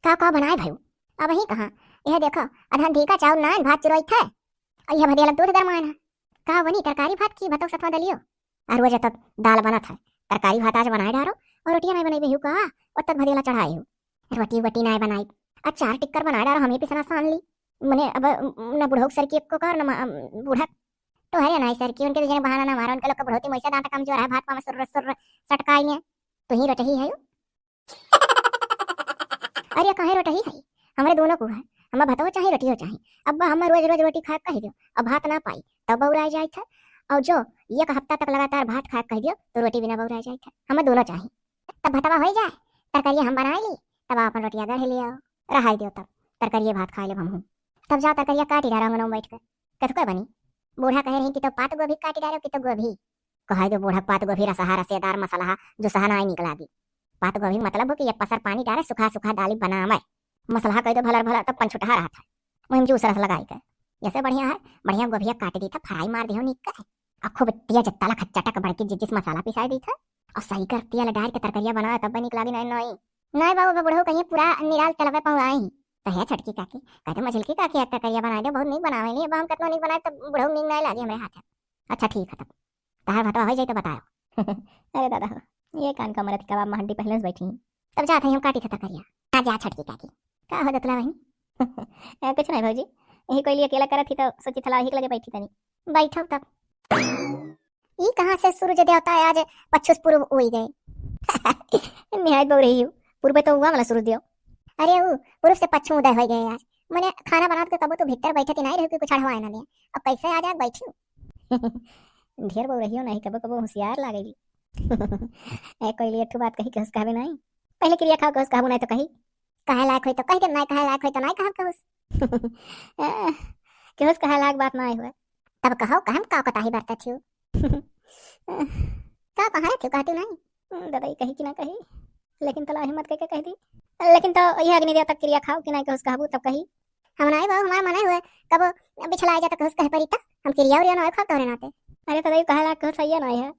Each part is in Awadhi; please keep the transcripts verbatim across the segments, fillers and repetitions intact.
का का बनाए भयू? अबहीं कहाँ, यह देखो, अधन धी का चाउर नाइन भात चुरोइत है, अउ यह भदेलक दूध गरमाइन है। का बनी तरकारी भात की भतौ सतवा दलियो? अउर रोज तो दाल बनत है, तरकारी भात आज बनाए डारो, अउर रोटिया नाहीं बनइबे हू का? ओतक भदेला चढ़ाए हू। रोटी वोटी नाहीं बनाई, अचार टिक्कर बनाए डारो, हमहीं पिसना सान ली। मने अब न बुढ़ऊ सर की एक्को का और न मा-, बूढ़ा तोहरे नाहीं सर की, उनके दुइ जने बहाना ना मारो, उनके लोग का बुढ़ौती में ऐसा दांत कमजोर है, भात पावे सुर्र सुर्र सटकाई में। तुहीं रोटही है। अरे काहे रोटही है, हमरे दोनों को है, हमें भतवो चाही, रोटियो चाही। अब हमें रोज रोज रोटी खाए कहि दियो, अब भात ना पाई तब बउराए जाइत है। अउर जो एक हफ्ता तक लगातार भात खाए कहि दियो तो रोटी बिना बउराए जाइत है, हमें दोनों चाही। तब भतवा होइ जाए, तरकरिया हम बनाए ली, तब आप अपन रोटिया गढ़ लियो, रहाई दियो तब, तरकरिये भात खाए लेब हमहूँ। तब जाओ तरकरिया काटी डारो अंगनों में बैठ के। कथु का बनी? बूढ़ा कहे रही कि तो पात गोभी काटी डारो कि तो गोभी। कहाई दो बूढ़ा, पात गोभी रसहा रसेदार मसलहा जो सहा नाई निक लागी। पात गोभी मतलब हो कि एक पसर पानी डारे, सुखा सुखा डाली बनावे। मसलहा कह दो भलर भलर तब पंचुटहा रहत है। मुहिम जूस रस लगाई के। जैसे बढ़िया है, बढ़िया गोभिया काट दी था, फ्राई मार दियो निक के। आ खूब तेज तलख चटक बड़की जिस जिस मसाला पिसाई दी था। और सही कर तेल डार के तरकरिया बनावे तब निक लागी नाई नाई। नाई बाबू, बा बुढ़ऊ कहिए पूरा निराल तेलवे पहुँआई। तो है छोटकी काकी, कहते मझिलकी काकी एक तरकरिया बनाए दे, बहुत निक बनावे नी, अब हम कितनो निक बनाए तब बुढ़ऊ निक नाई लागी हमरे हाथ। अच्छा ठीक है तब। तहार भतवा होइ जाई तो बतायो। अरे दादा हो, ये कान का मरत कबाब में हड्डी पहले से बैठी। तब जात है हम काटी थे तरकरिया। हाँ जा छोटकी काकी। का हो दतला बहिन? ए, कुछ नहीं भौजी, यही कोइली अकेला करत ही तो सोची थला यही के लगे बैठी तनी। बैठो तब। ई कहाँ से सूरज देवता आज पच्छू से पूर्व उइ गए? निहायत बउरही हो, पूर्वे तो हुआ वाला सूरज देव। अरे ऊ पूर्व से पच्छू उदय होइ गए आज। मने खाना बनात के कबो तो भीतर बैठे ती नाई रहे कि कुछ अढ़वाए ना दे। अब कैसे आज आग बैठी? ढेर बउरहियो नाहीं, कबो कबो होशियार लागेली। ए कोइली, एक ठो बात कही केहू से कहबे नाहीं। पहिले किरिया खाओ, केहू से कहबू नाहीं तो कही। कहे लायक होई तो कह देब, नाहीं कहे लायक होई तो नाहीं कहब केहू से। ए, केहू से कहे लायक बात नाहीं हुए। तब कहो, कहम का कोताही बरतत हियो? का कहा रहे थे, कहती नाहीं? हम्म, दादा, ई कही कि ना कही, लेकिन तला हिम्मत कइके कह दी। लेकिन तो यह अग्नि देवता किरिया खाओ कि नाहीं केहू से कहबू तब कही। हम नाहीं बाबू, हमार मने हुए, कबो बिछलाए जाता केहू से कहे परी त, हम किरिया उरिया नाहीं खाओ तोहरे नाते। अरे दादा, ई कहे लायक केहू सही नाहीं है,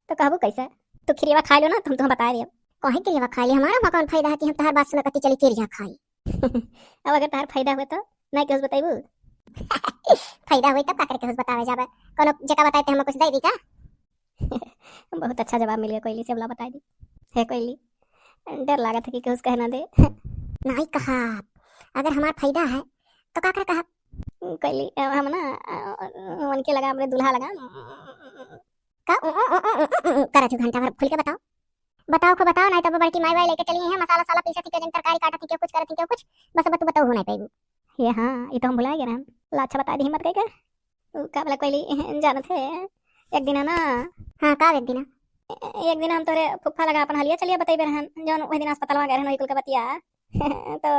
तो कहबू कैसे? तू किरिया खा लो ना, तुम, तुम बता दियो। काहे किरिया खा ली? हमारा वहाँ कौन फायदा है कि हम तोहार बात सुना कती चली किरिया खाई? अब अगर तोहार फायदा हुए तो नाहीं केहू से बताइबू? फायदा हुए तब का करे केहू से बतावे जाबे? कोनो जेका बताए ते हमें कुछ दे दी का? बहुत अच्छा जवाब मिल गया कोइली से, बोला बताई दी। हे कोइली, डर लागत है कि केहू से कहे ना दे। नाहीं कहा, अगर हमार फायदा है तो का करे कहा? कोइली, अ, हम ना, अ, उनके लगा, अपने दूल्हा लगा। का उ, उ, उ, उ, उ, उ, उ, करत हो घंटा भर? खुल के बताओ, बताओ खो बताओ, नाहीं तो बड़की माई बाई लेके चली हैं, मसाला साला पीसत थी के, जन तरकारी काटत थी के, कुछ करत थी के, कुछ। बस अब तू बताओ हो नाहीं पाइबू। ये हाँ, ये तो हम भुला गए रहन। ला अच्छा बता दी हिम्मत कइके। उ का बोला कोइली, जानत है, एक दिन है ना। हाँ, का एक दिन? एक दिन हम तोरे फुफ्फा लगा अपन हलिया चलिया बतइबे रहन, जौन वही दिन अस्पताल में गए रहन, वही कुल के बतिया। तो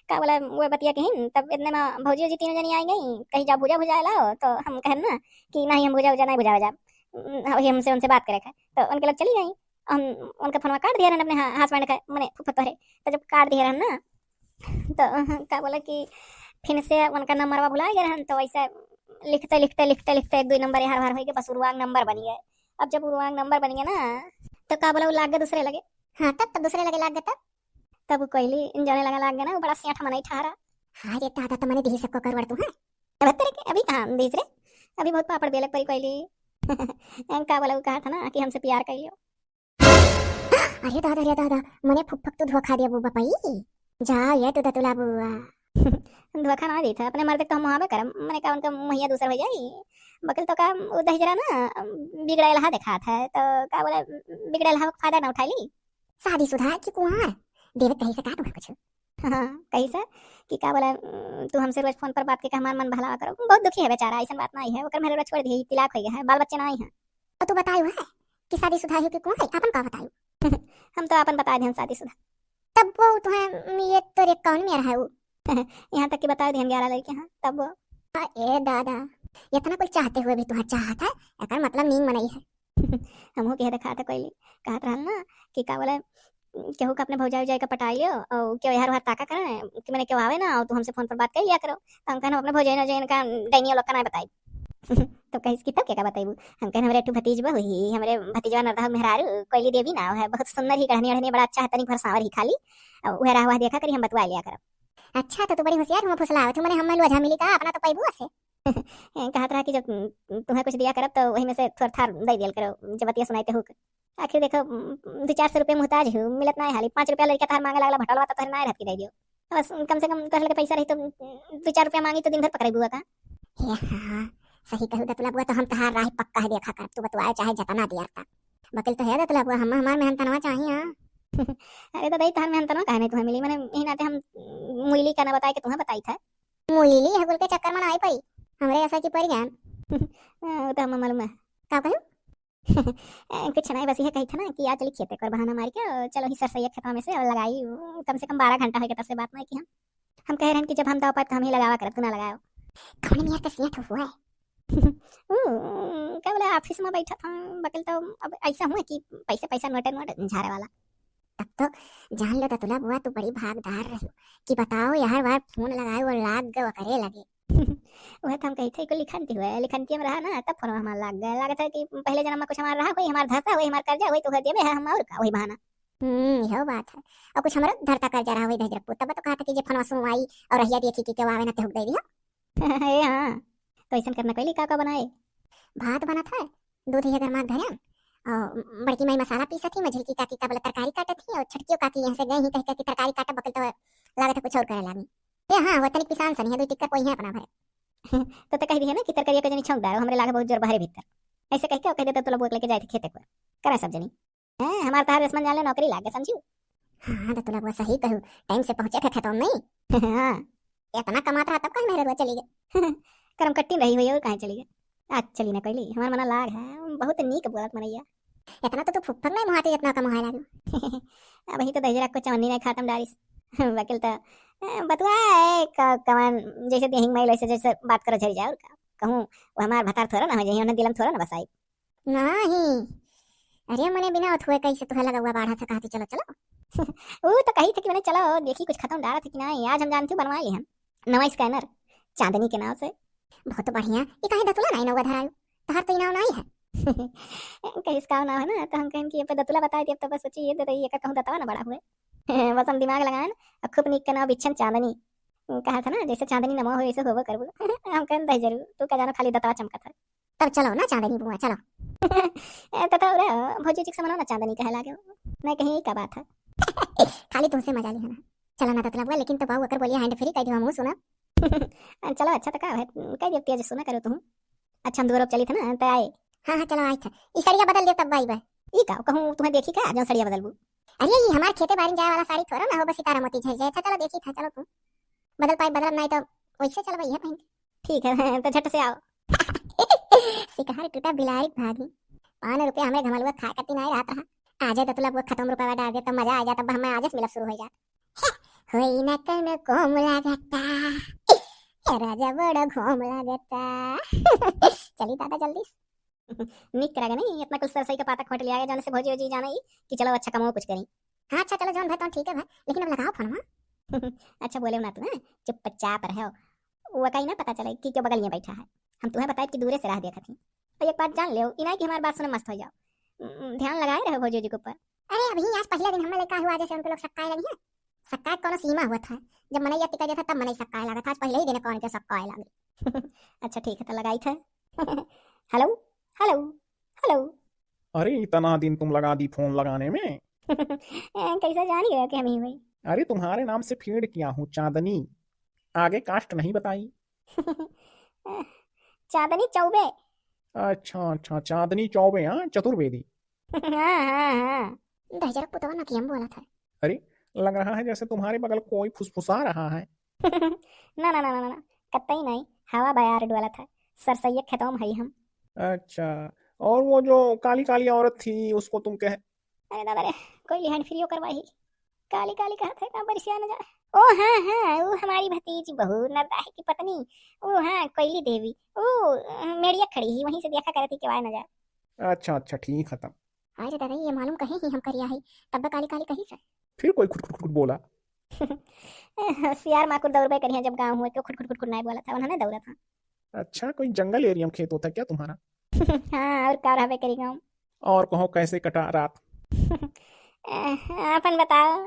का बोला, वो बतिया कहिन, तब इतने में भौजी जी तीनों जनी आई गई, कहीं जा भुजा भुजा लाओ, तो हम कहन ना कि नहीं, हम भुजा भुजा नहीं भुजावे जाब, वही हमसे, उनसे बात करे के। तो उनके लग चली गई, हम उनका फोनवा काट दिया रहन अपने हा-, हस्बैंड का, मने फुफ्फा तोहरे। तो जब काट दिया रहन ना, तो का बोला कि फिर से उनका नंबरवा भुला गए रहन, तो वैसे लिखते लिखते लिखते लिखते एक दो नंबर यहाँ हर हो गए, बस उर्वांग नंबर बन गए। अब जब उर्वांग नंबर बन गए ना, तो का बोला, वो लाग गए दूसरे लगे। हाँ, तब, तब दूसरे लगे लाग गए तब। तब उ कोइली जौने लगा लाग गए ना, वो बड़ा सेठ मनई ठहरा। हाँ रे दादा, तो मने दिही सबको करवड़ तू, हैं? अब तेरे के अभी कहाँ दिहिस रे, अभी बहुत पापड़ बेलक परी कोइली। का बोला, वो कहा था ना कि हमसे प्यार कर लियो। अरे दादा, अरे दादा, मने फुफ्फक तू धोखा देबू बपई। जा ये तू दतुला बुआ। धोखा ना देत है, अपने मर्द के तो हम मुहाबे करम, मने का उनका मुहिया दूसर हो जाई। बकिल तो का, वो दहिजरा ना बिगड़ाइलहा देखात है, तो का बोला, बिगड़ाइलहा का फायदा ना उठाई ली। शादीशुदा है कि कुंवार? देवे कहीं से का तुम्हें कुछ? हाँ, कहीं से कि का बोला, "तू हमसे रोज फोन पर बात के हमार मन बहलावा करो।" बहुत दुखी है बेचारा, ऐसन बात नहीं है, ओकर मेरे छोड़ दिए, तिलाक हो गया है, बाल बच्चे नहीं हैं। तो तू बतायु है कि शादीशुदा है कि कुंवार है, अपन का बतायु? हम तो अपन बता दें शादीशुदा। तब वो तुम्हें ये तो रे कौन मेरा है वो? यहाँ तक कि बता दें ग्यारह लड़के हैं, तब वो। आ, ए दादा, इतना कुछ चाहते हुए भी तुम्हें चाहत है, एकर मतलब नींद मनई है। हमहू के देखा था कोइली, कहत रहन ना कि का बोले, केहू का अपने भौजाई उजाई का पटाई लियो, और केहू यार वार ताका करे कि मने केहू आवे ना, और तू हमसे फोन पर बात कर लिया करो। तो हम कहन अपने भौजाई ना जाए, इनका डैनिया लोग का ना बताई। तो कहिस कि तब के का बताइबू? हम कहन, "हमरे एक ठो भतीजवा हुई, हमरे भतीजवा नरदा मेहरारू, कोइली देवी नाव है, बहुत सुंदर ही, गढ़नी अढ़नी बड़ा अच्छा है, तनिक भर सांवर ही खाली, अब उहे राह वाह देखा करी, हम बतुआ लिया करब।" अच्छा, तो तू बड़ी होशियार हुआ फुसलावत हूँ, मने हम लोझा मिली का, अपना तो पैबू से। कहत रहा कि जब तुम्हें कुछ दिया करब तो वही में से थोड़ा थार दे दियल करो, जब बतिया सुनाई ते हुक। आखिर देखो, दो चार सौ रुपये मोहताज हूँ, मिलत ना है हाली, पाँच रुपया लड़का तार मांगे लागला, भटलवा तो तोहरे ना रहत के दे दियो। बस कम से कम तोहरे लगे पैसा रही तो दो चार रुपया मांगी तो दिन भर पकड़े बुआ का। हे हाँ, सही कहू दतुला बुआ, तो हम तहार राह पक्का है देखा कर, तू बतुआए चाहे जतना दिया था। बकिल तो है दतुला बुआ, हम हमार मेहनतनवा चाहिए, हाँ। अरे दादा, ई तहार मेहनतनवा काहे नहीं तुम्हें मिली? मने यही नाते हम मुइली का ना बताए के तुम्हें बताई था। मुइली है बोल के चक्कर में ना आई पाई, हमरे ऐसा की पड़ गया। हाँ, वो तो हम मालूम है। का कहू? कुछ नहीं, बस यह कही था ना कि आज चली खेते कर बहाना मार के, और चलो ही सरसैया खेतवा में से और लगाई, कम से कम बारह घंटा हो गया तब से बात नहीं की हम। हम कह रहे हैं कि जब हम दाव पाए तो हम ही लगावा करब, तू ना लगाओ। कौन नियर के सेठ हुआ है? ऊ, का बोले, ऑफिस में बैठा था, बकिल तो अब ऐसा हुआ कि पैसे पैसा, नोटे नोट झारे वाला। तब तो जान लो दतुला बुआ, तू बड़ी भागदार रही कि बताओ यार, बार फोन लगाए वो लाग गए करे लगे। वह तो हम कही थे, को लिखनती हुए, लिखनती में रहा ना, तब फोन हमारा लाग गए। लागत है कि पहले जन्म में कुछ हमारा रहा, कोई हमारा धरता, वही हमारा कर्जा, वही तो घर देवे है हम, और का, वही बहाना। हम्म, यहो बात है। और कुछ हमारा धरता कर्जा रहा, वही दहिजरक पूत, तब तो कहा था कि जे फोनवा सुनवाई और रहिया देखी कि केहू आवे ना, ते हुक दे दिया। ए हाँ, तो ऐसन करना कोई का का बनाए? भात बनत है, दूध ही अगर माग धरम, और बड़की माई मसाला पीसत ही, मझिलकी काकी का बोले तरकारी काटत ही, और छोटकियो काकी यहाँ से गई ही कह के कि तरकारी काटब, बकिल तो लागत है कुछ और करे लागी। ए हाँ, वो तनिक पिसान सनी है, दो टिक्कर कोई है अपना भरे। तो, तो कह दी है ना कि तरकारिया के जनी छौंक डारो, हमरे लागे बहुत जोर बहरे भीतर। ऐसे कह के और कह देता तो लोग लेके जाए थे खेते पर, करा सब जनी। हैं, हमार तहार रेशमन जान ले नौकरी लागे, समझू? हाँ, तो तुला बुआ सही कहू, टाइम से पहुँचे के खेतों में। हाँ। इतना कमात रहा तब काहे मेहररुआ चली गए? करम कट्टी रही हुई और काहे चली गए? आज चली ना कोइली, हमार मना लाग है, बहुत नीक बोलत मनैया। इतना तो तू फुकफक नहीं मुहाती जितना कम है लागू। अब ही तो दहिजरा को चवन्नी नहीं खातम डारिस। वकील तो, ए, बतुआ है, क-, कवन जैसे देहिंग मैल वैसे जैसे बात करो झरी जाओ का। कहूँ, वो हमार भतार थोड़ा ना हो जाए, उन्हें दिलम थोड़ा ना बसाई। नाही। अरे मने बिना उठुए कैसे तुहे लगा हुआ बाढ़ा था, कहती चलो, चलो। ऊ तो कही थे कि मने चलो, देखी कुछ खतम डारा थे कि नाही। आज हम जानती हूँ बनवा ली हम नवा स्कैनर चांदनी के नाम से। बहुत बढ़िया। ई काहे दतुला नाही नौवा धरायु? तहार तो ई नाव नाही है। कहिस का नाव है ना, तो हम कहन कि ये पे दतुला बताए दिए, तब बस सोची ये दे, ये का कहूँ दतवा ना बड़ा हुए। बस हम दिमाग लगाएन, और खूब नीक के नाव बिच्छन चांदनी। कहा था ना, जैसे चांदनी नमो हो, वैसे होबो करबो। हम कहन दही जरूर, तू का जानो खाली दतवा चमकत है। तब चलो ना चांदनी बुआ, चलो। ए, तो, तो रे, भौजी जी के समनो ना चांदनी कहे लागे। नहीं कहीं का बात है। खाली तुमसे मजा ली है ना। चलो ना दतुला बुआ, लेकिन तो बाऊ अकर बोलिए हैंड फ्री कह दियो, हम सुना। चलो अच्छा तो का है, कह दियो तेज सुना करो तुम। अच्छा हम दोबारा चली थे ना, तो आए। हाँ, हाँ, चलो आई थे। ई सड़िया बदल दे तब बाई बाय। ई का कहूँ तुम्हें देखी का, जो सड़िया बदलबू? अरे ये हमार खेते बारिन जाए वाला साड़ी थोड़ा ना हो, बस सितारा मोती झर जाए। अच्छा चलो देखी था, चलो तुम। बदल पाए बदलब नहीं तो वैसे चल भैया पहन के। ठीक है, तो झट से आओ। सिकहर टूटा बिलारी भागी। पाँच रुपया हमरे घमलुआ खा कती नहीं रहत रहा। आ जाए तो तुला वो खत्म रुपया डाल दे, तब मजा आ जाता, तब हमें आज से मिलब शुरू हो जाता। होई ना कौनो कम लागता। ए राजा बड़ा घाम लागता। चली दादा जल्दी से। निक करा के नहीं, इतना कुल सरसई का पाता खोट लिया है, जाने से भौजी वोजी जाना ही कि चलो अच्छा कमाओ कुछ करी। हाँ अच्छा चलो जौन भाई तो ठीक है भाई, लेकिन अब लगाओ फोनवा। अच्छा बोले ना तू, हैं? चुपचाप रहो। वो का ही ना पता चले कि क्यों बगल में बैठा है। हम तुम्हें बताए कि दूरे से राह देखत ही। और एक बात जान लेओ, इनाई कि हमारी बात सुने मस्त हो जाओ। उम, ध्यान लगाए रहो भौजी जी के ऊपर। अरे अभी आज पहला दिन हमें लगा हुआ जैसे उनको लोग सक्काए लगी हैं। सक्काए कोनो सीमा हुआ था, जब मनई अति कर जाता तब मनई सक्काए लगा था, आज पहले ही दिन कौन के सक्काए लगे। अच्छा ठीक है, तो लगाई था। हेलो, हेलो, हेलो। अरे इतना दिन तुम लगा दी फोन लगाने में। ए, कैसे जान गया कि हम ही वही? अरे तुम्हारे नाम से फीड किया हूँ चांदनी, आगे कास्ट नहीं बताई। चांदनी चौबे। अच्छा अच्छा, चांदनी चौबे, हाँ, चतुर्वेदी। हाँ हाँ हाँ। दहिजरा पुतवा ना कि हम बोला था। अरे लग रहा है जैसे तुम्हारे बगल कोई फुसफुसा रहा है। ना ना ना ना ना, कतई नहीं, हवा बयार डोला था, सरसैया खेतों में हई हम। अच्छा, और वो जो काली काली औरत थी उसको तुम कह अरे दादा रे, कोई लिहान फ्रीओ करवाई। काली काली कहत है का बरिसिया न जा। ओ हाँ हाँ, वो हमारी भतीजी बहू नरदाहे की पत्नी। ओ हाँ, कोयली देवी। ओ मेड़िया खड़ी ही, वहीं से देखा करती कि वाय न जा। अच्छा अच्छा, ठीक है तब। अरे दादा, ये मालूम कहे ही हम करिया है, तब काली काली कही से। फिर कोई खुट खुट खुट बोला। होशियार माकुर दौड़बे करिया, जब गाँव हुए तो खुट खुट खुट खुट नहीं बोला था, उन्होंने दौड़ा था। अच्छा, कोई जंगल एरिया में खेत होता है क्या तुम्हारा? हाँ, और का रहबे करी गाँव। और कहो, कैसे कटा रात? अपन बताओ।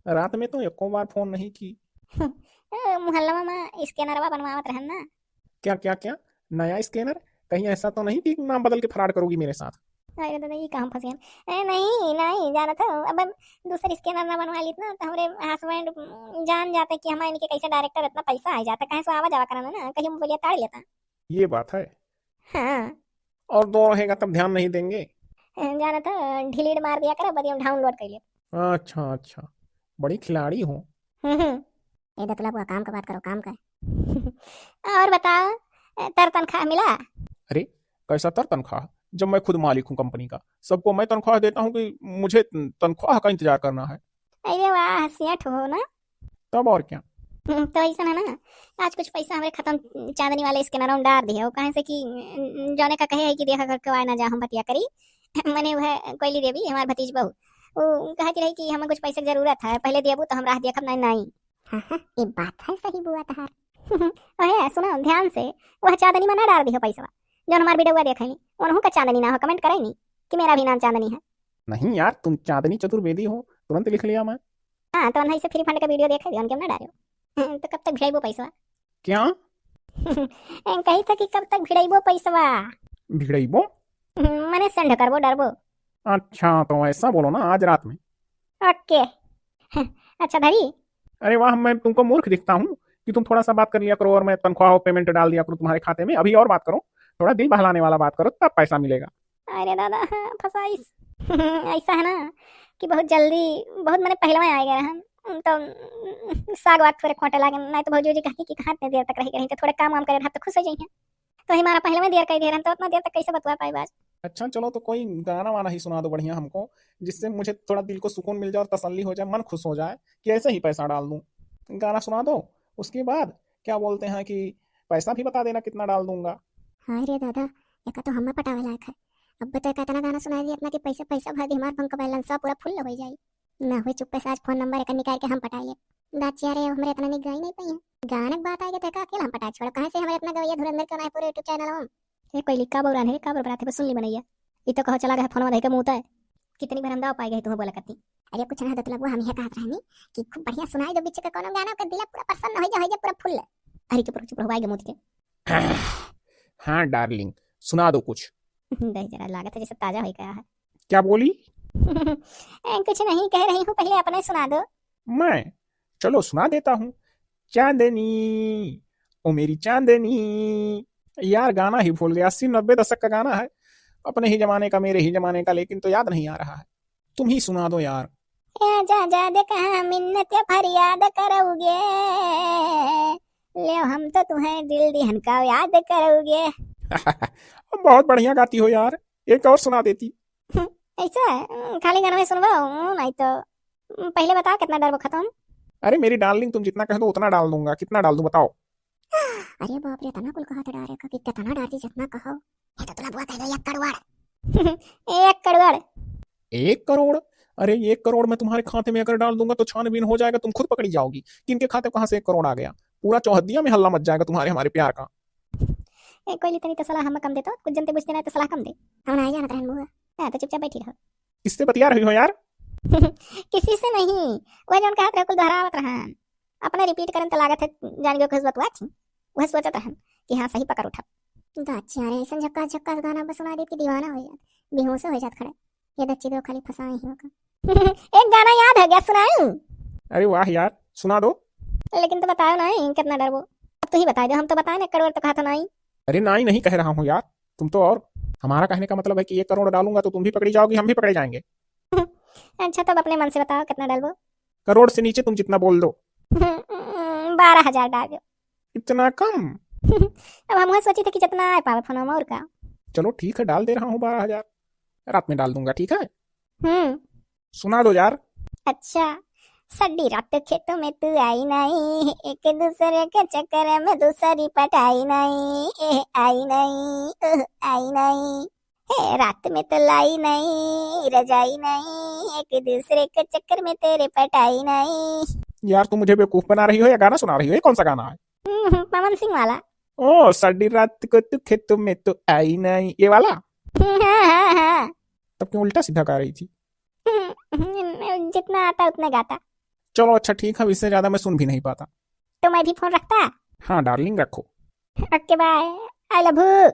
रात में तो एको बार फोन नहीं की। मोहल्ला में स्कैनरवा बनवावत रहन ना। क्या, क्या, क्या? नया स्कैनर? कहीं ऐसा तो नहीं कि नाम बदल के फराड करोगी मेरे साथ? अरे दादा, ये कहाँ फंस गए? ए, नहीं, नहीं, जानत हो, अब हम दूसर स्कैनर ना बनवा लीत ना, तो हमरे हस्बैंड जान जाते कि हमारे इनके कैसे डायरेक्टर इतना पैसा आ जाता, कहीं से आवा जावा कराना ना, कहीं मोबाइल ताड़ लेता। ये बात है। हाँ। और दो रहेगा तब ध्यान नहीं देंगे। ए, जानत हो, डिलीट मार दिया करो, बदी हम डाउनलोड कर लेते। अच्छा, अच्छा, बड़ी खिलाड़ी हो। हम्म, हम्म। ए दतुला बुआ, काम का बात करो, काम का। और बताओ, तर तनख्वाह मिला? अरे, कैसा तर तनख्वाह, जब मैं खुद मालिक हूँ कंपनी का, सबको मैं तनख्वाह देता हूँ कि मुझे तनख्वाह का इंतजार करना है। अरे वाह, सेठ हो ना। तब और क्या। हम्म, तो ऐसा है ना, आज कुछ पैसा हमारे खत्म, चांदनी वाले स्कैनर में डाल दिए, वो कहे से कि जौने का कहे है कि देखा करके आए ना जा, हम बतिया करी। मने वह कोयली देवी, हमार भतीज बहू, वो कहती रही कि हमें कुछ पैसे की जरूरत है, पहले देबू तो हम राह देखब, नहीं, नहीं। हाँ, हाँ, ये बात है सही बुआ तहार। ओहे, सुनो ध्यान से, वह चांदनी में ना डाल दिहो पैसवा, जौन हमार वीडियोवा देखे नी, उनहू का चांदनी ना हो, कमेंट करे नी कि मेरा भी नाम चांदनी है। नहीं यार, तुम चांदनी चतुर्वेदी हो, तुरंत लिख लिया मैं। हाँ, तो उन्हीं से फ्री फंड का वीडियो देखे थे, उनके में ना डालो। हम्म, तो कब तक भिड़ाइबो पैसवा? क्या? कही था कि कब तक भिड़ाइबो पैसवा? भिड़ाइबो? हम्म, मने सेंड करबो, डरबो। अच्छा, तो ऐसा बोलो ना आज रात में। ओके। अच्छा, धरी। अरे वाह, मैं तुमको मूर्ख दिखता हूँ कि तुम थोड़ा सा बात कर लिया करो और मैं तनख्वाह और पेमेंट डाल दिया करूँ तुम्हारे खाते में। अभी और बात करो, थोड़ा दिल बहलाने वाला बात करो, तब पैसा मिलेगा। अरे दादा, हाँ, फंसाइस। ऐसा है ना कि बहुत जल्दी, बहुत मने पहले में आ गए हम, तो साग वाग थोड़े खोटे लागे, नहीं तो भौजी जी कहती कि कहाँ इतने देर तक रही, कहीं तो थोड़े काम वाम करे रहब तो खुश हो जाइए। तो हमारा पहले में देर कर दे रहन, तो उतना देर तक कैसे बतवा पाए बात? अच्छा, चलो, तो कोई गाना वाना ही सुना दो बढ़िया हमको, जिससे मुझे थोड़ा दिल को सुकून मिल जाए और तसल्ली हो जाए, मन खुश हो जाए कि ऐसे ही पैसा डाल दूं। गाना सुना दो, उसके बाद क्या बोलते हैं कि पैसा भी बता देना कितना डाल दूंगा। हाय रे दादा, एका तो हम्मा पटावे लायक है। अब तो एका इतना गाना सुनाई दिया, इतना कि पैसा, पैसा भर दी, हमार बैंक बैलेंस पूरा फुल हो जाई। ना हुई चुप्पे से आज फोन नंबर एकर निकाल के हम पटाई ले। दाचिया रे, हमरे इतना निक गाई नहीं पाई है। गाना के बात आएगा तो एका अकेला हम पटाए छोड़ो। कहाँ से हमरे इतना गवैया धुरंधर क्यों ना है पूरे YouTube चैनल में? ए कोयली, का बौरान है रे, का बरबरात है, बस सुन ली मनैया। ई तो कहो चला गया फोनवा धइके मुँह तय। कितनी बार हम दाव पाई गए तुम्हें बोला करती। अरे कुछ ना दतुला बुआ, हम यह कहत रहनी कि खूब बढ़िया सुनाई दो बिच्चे का कोनो गाना, ओकर दिला पूरा प्रसन्न हो जा, हो जा पूरा फुल। अरे चुप रहो, चुप रहो, आएगा मुँह के। हाँ डार्लिंग, सुना दो कुछ। दही जरा लागत है जैसे ताजा हो गया है। क्या बोली? ए, कुछ नहीं कह रही हूँ, पहले अपने सुना दो। मैं? चलो सुना देता हूँ। चांदनी, ओ मेरी चांदनी। यार गाना ही भूल गया, अस्सी नब्बे दशक का गाना है, अपने ही जमाने का, मेरे ही जमाने का, लेकिन तो याद नहीं आ रहा है। तुम ही सुना दो यार। ए जा जा दे कहाँ मिन्नत या फरियाद करोगे, ले हम तो तुम्हें दिल दिहन का याद करोगे। बहुत बढ़िया गाती हो यार, एक और सुना देती। ऐसा है? हम्म, खाली गाना में सुनबो? हम्म, नहीं तो, हम्म, पहले बताओ कितना डरबो खत्म। अरे मेरी डार्लिंग, तुम जितना कह दो उतना डाल दूंगा। कितना डाल दूं बताओ? अरे बाप रे, इतना कुल कहा था डारे का कि कितना डार दी जितना कहो। ये तो तुला बुआ कह दो एक करोड़। एक करोड़? एक करोड़? अरे एक करोड़ मैं तुम्हारे खाते में अगर डाल दूंगा तो छानबीन हो जाएगा, तुम खुद पकड़ी जाओगी। किनके खाते कहाँ से एक करोड़ आ गया? पूरा चौहद्दिया में हल्ला मच जाएगा तुम्हारे हमारे प्यार का। ए कोयली, तनी तो सलाह हम कम दे तो, कुछ जनते बुझते ना तो सलाह कम दे। हम ना जानत रहन बुआ। हाँ, तो चुपचाप बैठी रहो। किससे बतिया रही हो यार? किसी से नहीं, वह जौन कहत रहे कुल दोहरावत रहन, अपने रिपीट करन तो लागत है जान गयो कुछ बतुआ छी। वह सोचत रहन कि हाँ सही पकड़ उठा। दाचिया रे, ऐसन झक्कास झक्कास गाना बस सुना देत कि दीवाना हो जात, बेहोश हो जात खड़े। ये दच्ची दो खाली फंसाए ही होगा। एक गाना याद है क्या, सुनाऊं? अरे वाह यार, सुना दो। लेकिन तो बताओ ना, कितना डरबो? अब तू ही बता दो, हम तो बताए ना, एक करोड़ तो कहा था नहीं। अरे नाई, नहीं कह रहा हूँ यार, तुम तो और। हमारा कहने का मतलब है कि एक करोड़ डालूंगा तो तुम भी पकड़ी जाओगी, हम भी पकड़े जाएंगे। अच्छा, तब अपने मन से बताओ कितना डालबो? करोड़ से नीचे तुम जितना बोल दो। बारह हजार डाल दो। इतना कम? अब हम सोची थे कि जितना आ पावे फोन में, और का। चलो ठीक है, डाल दे रहा हूँ बारह हजार, रात में डाल दूंगा, ठीक है? हम्म। सुना दो यार। अच्छा। सड्डी रात खेतों में तू आई नहीं, एक दूसरे के चक्कर में दूसरी पटाई नहीं, ए आई नहीं, उह, आई नहीं। हे रात में तो लाई नहीं, रजाई नहीं, एक दूसरे के चक्कर में तेरे पटाई नहीं। यार, तुम मुझे बेवकूफ बना रही हो या गाना सुना रही हो? ये कौन सा गाना है? हम्म, पवन सिंह वाला। ओ, सारी रात को तू खेतों में तो आई नहीं, ये वाला? हाँ, हाँ, हाँ। तब क्यों उल्टा सीधा गा रही थी? जितना आता उतना गाता। चलो अच्छा ठीक है, इससे ज्यादा मैं सुन भी नहीं पाता। तो मैं भी फोन रखता? हाँ डार्लिंग रखो। OK, bye, I love you।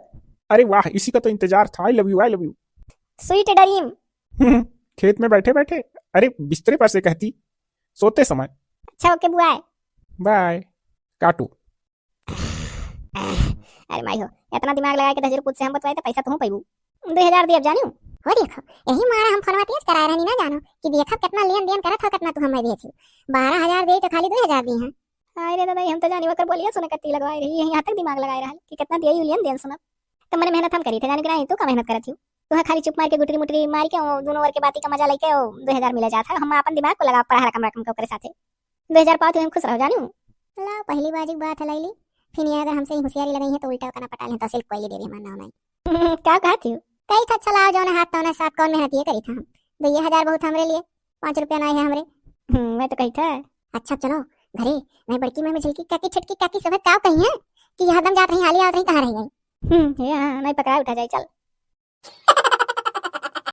अरे वाह, इसी का तो इंतजार था, I love you, I love you। Sweet dream। खेत में बैठे बैठे, अरे बिस्तरे पर से कहती, सोते समय। अच्छा OK, bye। Bye। काटू। अरे माई हो, इतना दिमाग लगाए के दस रुपये से हम बतवाए तो पैसा तुहूँ पैबू। दो हजार दिए अब जानियो। हो देखो, यही मारा हम फोनवा तेज कराए रहनी ना जानो, कि देखब कितना लेन देन करत हो, कितना तू हमें दिए थी। बारह हजार दिए तो खाली दो हजार दिए हैं। अरे दादा, हम तो जानी ओकर बोलिया सुने कत्ती लगवाए रही है, यहाँ तक दिमाग लगाए रहल कि कितना दिए लेन देन सुनब। तो मने मेहनत हम करी थे, जानी कि नहीं, तू का मेहनत करत ही? तू खाली चुप मार के गुटरी मुटरी मार के वो दोनों ओर के बाती का मजा लेके वो दो हजार मिला जात है। हम अपन दिमाग को लगा पढ़ा रकम रकम के ओकरे साथे। दो हजार पाओ तो हम खुश रहो जानियो। ला, पहली बाजी की बात है लैली, फिर ये अगर हमसे ही होशियारी लगाई है तो उल्टा करना पटा लें, तहसील कोई देवी हमारा नाम नहीं। क्या कहती हो? कही था चलाओ जौन हाथ तौने साथ, कौन मेहनत ये करी था हम। दो ये हजार बहुत हमरे लिए, पाँच रुपया नहीं है हमरे। हम्म, मैं तो कही था। अच्छा चलो घरे, मैं बड़की मैं झिलकी काकी, छोटकी काकी सब का कही है कि यहाँ दम जात रही, हाली आवत रही, कहाँ रह गई? हम्म, ये हाँ, नहीं पकड़ा उठा जाए, चल।